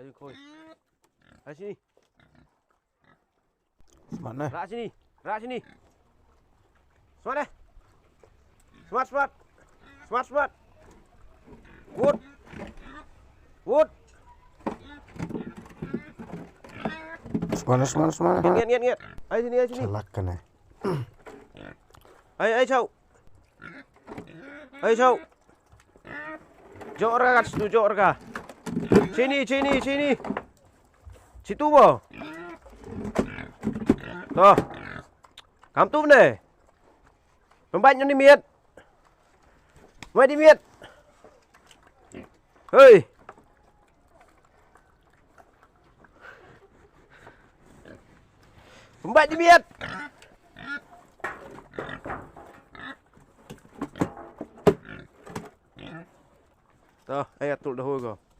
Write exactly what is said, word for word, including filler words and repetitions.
Ai khoi. Ai sini. Smat ne. Ra sini. Ra sini. Smat ne. Smat, smat. Smat, smat. Wut. Wut. Smat ne, smat ne, smat ne. Ngiat, ngiat, ngiat. Ai sini, ai sini. Chalak ka ne. Ai, ai, chau. Ai, chau. Jor ka, kat situ, jor ka. Chini, chini, chini. Situ bo. To. Kam tu ne. Pembat ni miet. Mai di miet. Hei. Pembat di miet. To, ai atul dahulu ko.